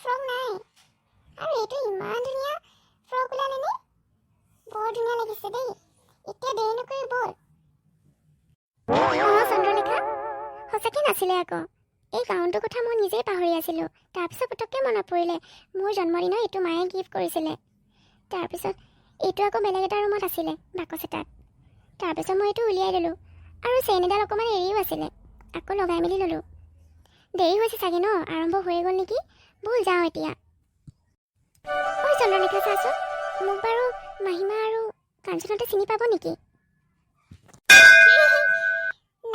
Frock নাই। আৰু এইটো ইমান ধুনীয়া ফ্ৰক ওলালেনে? বৰ ধুনীয়া লাগিছে দেই। এতিয়া দেৰি নকৰি ব'ল। অঁ চন্দ্ৰলেখা, সঁচাকৈ নাছিলে আকৌ। এই গাউনটোৰ কথা মই নিজেই পাহৰি আছিলোঁ। তাৰপিছত পটককৈ মনত পৰিলে, মোৰ জন্মদিনত এইটো মায়ে গিফ্ট কৰিছিলে। তাৰপিছত এইটো আকৌ বেলেগ এটা ৰুমত আছিলে বাকচ এটাত। তাৰপিছত মই এইটো উলিয়াই ল'লোঁ আৰু চেইন এডাল অকণমান এৰিও আছিলে, আকৌ লগাই মেলি ল'লোঁ। দেৰি হৈছে চাগে ন? আৰম্ভ হৈয়ে গ'ল নেকি? ব'ল যাওঁ এতিয়া। ঐ চন্দ্ৰলেখা, চাচোন, মোক বাৰু মাহীমা আৰু কাঞ্চনতে চিনি পাব নেকি?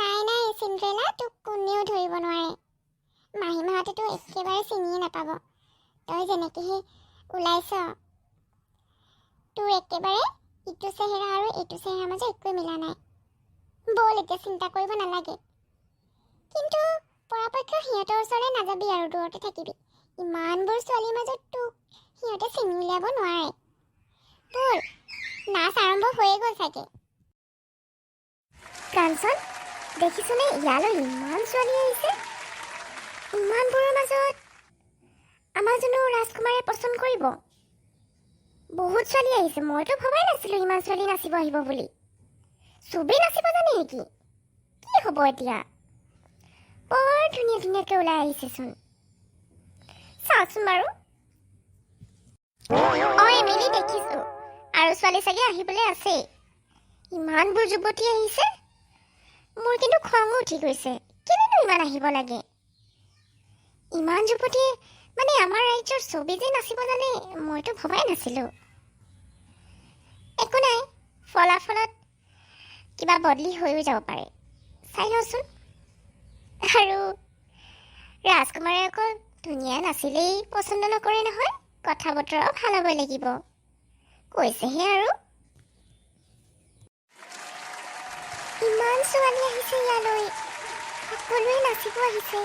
নাই নাই চিন্দ্ৰেলা, তোক কোনেও ধৰিব নোৱাৰে। মাহীমাহঁতেতো একেবাৰে চিনিয়ে নাপাব। তই যেনেকেহে ওলাইছ, তোৰ একেবাৰে ইটো চেহেৰা আৰু এইটো চেহেৰাৰ মাজত একোৱে মিলা নাই। ব'ল এতিয়া, চিন্তা কৰিব নালাগে। কিন্তু পৰাপক্ষত সিহঁতৰ ওচৰলৈ নাযাবি আৰু দূৰতে থাকিবি। ইমানবোৰ ছোৱালীৰ মাজত তোক সিহঁতে চিনি উলিয়াব নোৱাৰে। ব'ল, নাচ আৰম্ভ হৈয়ে গ'ল চাগে। কাঞ্চন, দেখিছনে, ইয়ালৈ ইমান ছোৱালী আহিছে। ইমানবোৰৰ মাজত আমাক জানো ৰাজকুমাৰে পচন্দ কৰিব? বহুত ছোৱালী আহিছে। মইতো ভবাই নাছিলোঁ ইমান ছোৱালী নাচিব আহিব বুলি। চবেই নাচিব জানে নেকি? কি হ'ব এতিয়া? বৰ ধুনীয়া ধুনীয়াকৈ ওলাই আহিছেচোন। চাওকচোন বাৰু। অঁ এমিলি, দেখিছোঁ, আৰু ছোৱালী চাগে আহিবলৈ আছেই। ইমানবোৰ যুৱতী আহিছে, মোৰ কিন্তু খঙো উঠি গৈছে। কেলেনো ইমান আহিব লাগে? ইমান যুৱতীয়ে মানে আমাৰ ৰাজ্যৰ চবেই যে নাচিব জানে, মইতো ভবাই নাছিলোঁ। একো নাই, ফলাফলত কিবা বদলি হৈও যাব পাৰে, চাই লওঁচোন। আৰু ৰাজকুমাৰে অকল ধুনীয়া নাচিলেই পচন্দ নকৰে নহয়, কথা বতৰাও ভাল হ'ব লাগিব কৈছেহে। আৰু ইমান ছোৱালী আহিছে ইয়ালৈ, সকলোৱে নাচিব আহিছে।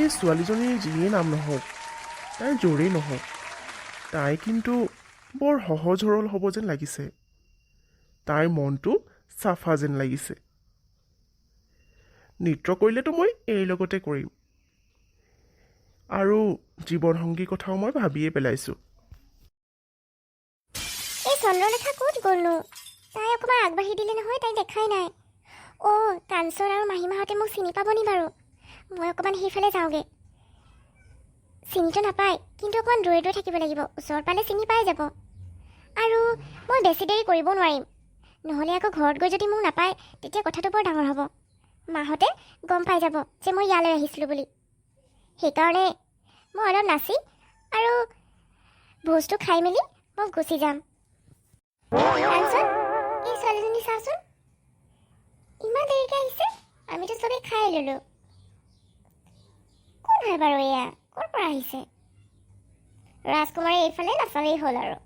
এই ছোৱালীজনীৰ যিয়ে নাম নহওক, তাইৰ য'ৰেই নহওক, তাই কিন্তু বৰ সহজ সৰল হ'ব যেন লাগিছে। তাইৰ মনটো চাফা যেন লাগিছে। নৃত্য কৰিলেতো মই এইৰ লগতে কৰিম আৰু জীৱনসংগীৰ কথাও মই ভাবিয়ে পেলাইছোঁ। এই চন্দ্ৰলেখা ক'ত গ'লনো? তাই অকণমান আগবাঢ়ি দিলে নহয়, তাই দেখাই নাই। অ' কাঞ্চন আৰু মাহীমাহঁতে মোক চিনি পাব নি বাৰু? মই অকণমান সেইফালে যাওঁগৈ। চিনিতো নাপায়, কিন্তু অকণমান দূৰে দূৰে থাকিব লাগিব। ওচৰত পালে চিনি পাই যাব। আৰু মই বেছি দেৰি কৰিব নোৱাৰিম, নহ'লে আকৌ ঘৰত গৈ যদি মোক নাপায়, তেতিয়া কথাটো বৰ ডাঙৰ হ'ব। মাহঁতে গম পাই যাব যে মই ইয়ালৈ আহিছিলোঁ বুলি। সেইকাৰণে মই অলপ নাচি আৰু ভোজটো খাই মেলি মই গুচি যাম। কাঞ্চন, এই ছোৱালীজনী চাচোন, ইমান দেৰিকৈ আহিছে। আমিতো চবেই খাই ল'লোঁ। কোন হয় বাৰু এয়া? ক'ৰ পৰা আহিছে? ৰাজকুমাৰে এইফালে নাচালেই হ'ল আৰু।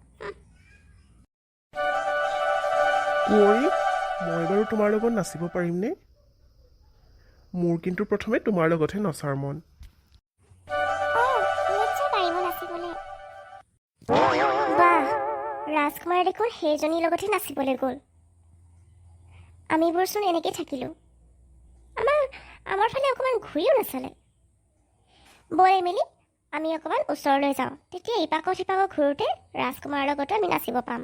কুঁৱৰী, মই বাৰু তোমাৰ লগত নাচিব পাৰিমনে? মোৰ কিন্তু প্ৰথমে তোমাৰ লগতহে নচাৰ মন। অঁ, নিশ্চয় পাৰিব নাচিবলৈ। বাহ, ৰাজকুমাৰে দেখোন সেইজনীৰ লগতহে নাচিবলৈ গ'ল। আমিবোৰচোন এনেকৈ থাকিলোঁ। আমাৰ ফালে অকণমান ঘূৰিও নাচালে। ব'ল এমিলি, আমি অকণমান ওচৰলৈ যাওঁ। তেতিয়া ইপাকত সিপাকত ঘূৰোঁতে ৰাজকুমাৰৰ লগতো আমি নাচিব পাম।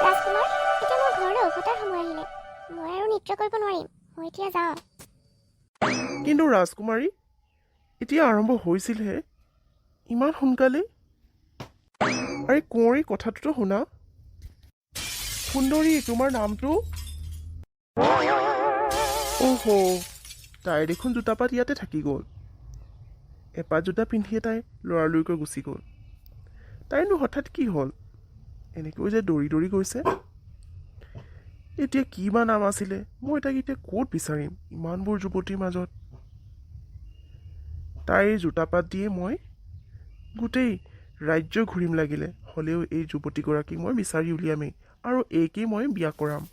ৰাজকুমাৰ, এতিয়া মোৰ ঘৰলৈ উভতাৰ সময় আহিলে। মই আৰু নৃত্য কৰিব নোৱাৰিম। মই এতিয়া যাওঁ। কিন্তু ৰাজকুমাৰী, এতিয়া আৰম্ভ হৈছিলহে, ইমান সোনকালে? আৰে কুঁৱৰী, কথাটোতো শুনা। সুন্দৰী, তোমাৰ নামটো? অহ, তাইৰ দেখোন জোতাপাত ইয়াতে থাকি গ'ল। এপাত জোতা পিন্ধিয়ে তাই লৰালৰিকৈ গুচি গ'ল। তাইৰনো হঠাৎ কি হ'ল, এনেকৈ যে দৌৰি দৌৰি গৈছে? এতিয়া কি বা নাম আছিলে? মই তাইক এতিয়া ক'ত বিচাৰিম ইমানবোৰ যুৱতীৰ মাজত? তাইৰ জোতাপাত দিয়ে মই গোটেই ৰাজ্য ঘূৰিম লাগিলে, হ'লেও এই যুৱতীগৰাকীক মই বিচাৰি উলিয়ামেই আৰু এইকেই মই বিয়া কৰাম।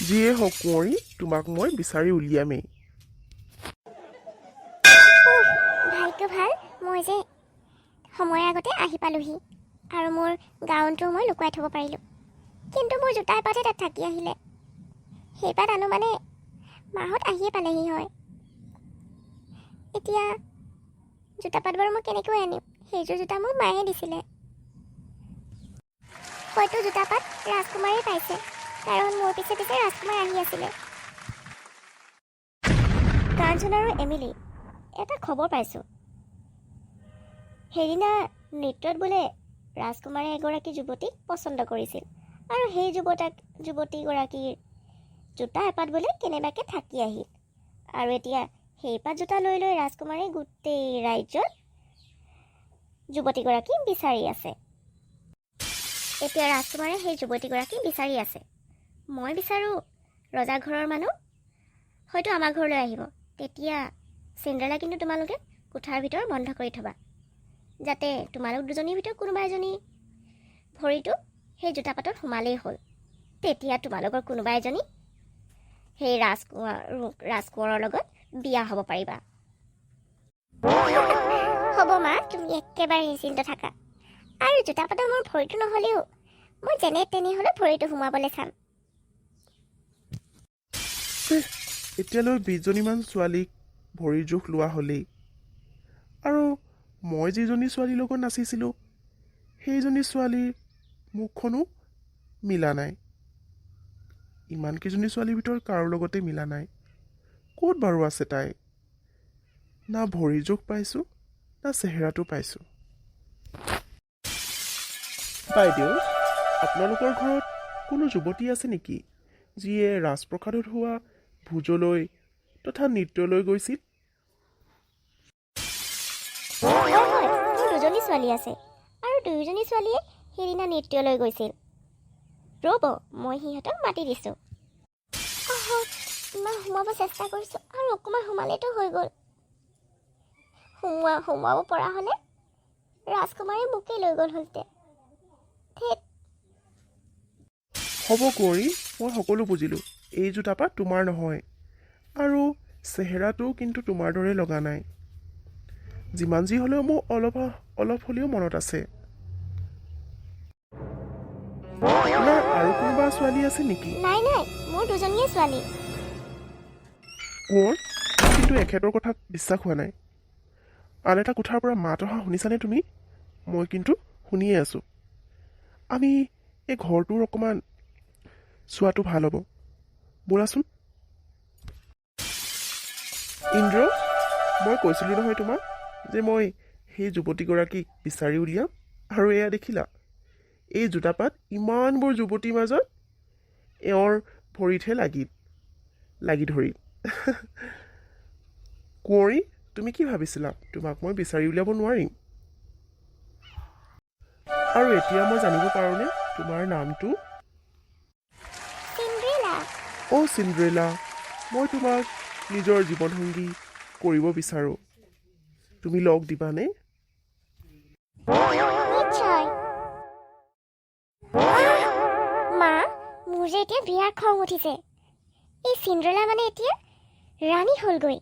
যিয়ে হওক কুঁৱৰী, তোমাক মই বিচাৰি উলিয়ামেই। উফ, ভাগ্য ভাল মই যে সময়ৰ আগতে আহি পালোহি আৰু মোৰ গাউনটো মই লুকুৱাই থ'ব পাৰিলোঁ। কিন্তু মোৰ জোতা এপাতহে তাত থাকি আহিলে। সেইপাত আনো মানে মাহঁত আহিয়ে পালেহি হয়। এতিয়া জোতাপাত বাৰু মই কেনেকৈ আনিম? সেইযোৰ জোতা মোক মায়ে দিছিলে। হয়তো জোতাপাত ৰাজকুমাৰে পাইছে, কাৰণ মোৰ পিছে পিছে ৰাজকুমাৰ আহি আছিলে। কাঞ্চন আৰু এমিলি, এটা খবৰ পাইছোঁ। সেইদিনা নৃত্যত বোলে ৰাজকুমাৰে এগৰাকী যুৱতীক পচন্দ কৰিছিল আৰু সেই যুৱতীগৰাকীৰ জোতা এপাত বোলে কেনেবাকৈ থাকি আহিল আৰু এতিয়া সেইপাত জোতা লৈ লৈ ৰাজকুমাৰে গোটেই ৰাজ্যত যুৱতীগৰাকী বিচাৰি আছে। এতিয়া ৰাজকুমাৰে সেই যুৱতীগৰাকী বিচাৰি আছে। মই বিচাৰোঁ ৰজা ঘৰৰ মানুহ হয়তো আমাৰ ঘৰলৈ আহিব। তেতিয়া চিন্দ্ৰেলা কিন্তু তোমালোকে কোঠাৰ ভিতৰত বন্ধ কৰি থ'বা, যাতে তোমালোক দুজনীৰ ভিতৰত কোনোবা এজনী ভৰিটো সেই জোতা পাতত সোমালেই হ'ল। তেতিয়া তোমালোকৰ কোনোবা এজনী সেই ৰাজকোঁৱৰৰ লগত বিয়া হ'ব পাৰিবা। হ'ব মা, তুমি একেবাৰে নিশ্চিন্ত থাকা। আৰু জোতা পাতত মোৰ ভৰিটো নহ'লেও মই যেনে তেনে হ'লেও ভৰিটো সোমাবলৈ চাম। ছেহ, এতিয়ালৈ 20জনীমান ছোৱালীক ভৰিৰ জোখ লোৱা হ'লেই আৰু মই যিজনী ছোৱালীৰ লগত নাচিছিলোঁ, সেইজনী ছোৱালীৰ মুখখনো মিলা নাই। ইমানকেইজনী ছোৱালীৰ ভিতৰত কাৰো লগতে মিলা নাই। ক'ত বাৰু আছে তাই? না ভৰিৰ জোখ পাইছোঁ, না চেহেৰাটো পাইছোঁ। বাইদেউ, আপোনালোকৰ ঘৰত কোনো যুৱতী আছে নেকি, যিয়ে ৰাজপ্ৰসাদত হোৱা ভোজলৈ তথা নৃত্যলৈ গৈছিল? হয়, মোৰ দুজনী ছোৱালী আছে আৰু দুয়োজনী ছোৱালীয়ে সেইদিনা নৃত্যলৈ গৈছিল। ৰ'ব, মই সিহঁতক মাতি দিছোঁ। আহ, ইমান সোমাব চেষ্টা কৰিছোঁ আৰু অকণমান সোমালেতো হৈ গ'ল। সোমোৱাব পৰা হ'লে ৰাজকুমাৰে মোকেই লৈ গ'ল হ'লতে। ধেত। হ'ব কুঁৱৰী, মই সকলো বুজিলোঁ। এই জোতাপাত তোমাৰ নহয় আৰু চেহেৰাটোও কিন্তু তোমাৰ দৰে লগা নাই। যিমান যি হ'লেও মোৰ অলপ অলপ হ'লেও মনত আছে। আপোনাৰ আৰু কোনোবা ছোৱালী আছে নেকি? নাই নাই, মোৰ দুজনীয়ে ছোৱালী। কোঁৱৰ, কিন্তু এখেতৰ কথা বিশ্বাস হোৱা নাই। আন এটা কোঠাৰ পৰা মাত অহা শুনিছানে তুমি? মই কিন্তু শুনিয়ে আছোঁ। আমি এই ঘৰটোৰ অকণমান চোৱাটো ভাল হ'ব। ব'লাচোন। ইন্দ্ৰ, মই কৈছিলোঁ নহয় তোমাক যে মই সেই যুৱতীগৰাকীক বিচাৰি উলিয়াম। আৰু এয়া দেখিলা, এই জোতাপাত ইমানবোৰ যুৱতীৰ মাজত এওঁৰ ভৰিতহে লাগিল, লাগি ধৰিল। কুঁৱৰী, তুমি কি ভাবিছিলা, তোমাক মই বিচাৰি উলিয়াব নোৱাৰিম? আৰু এতিয়া মই জানিব পাৰোঁনে তোমাৰ নামটো? চিন্দ্ৰেলা। অ' চিন্দ্ৰেলা, মই তোমাক নিজৰ জীৱনসংগী কৰিব বিচাৰোঁ। তুমি লগ দিবানে? নিশ্চয়। মা, মোৰ যে এতিয়া বিৰাট খং উঠিছে। এই চিন্দ্ৰেলা মানে এতিয়া ৰাণী হ'লগৈ।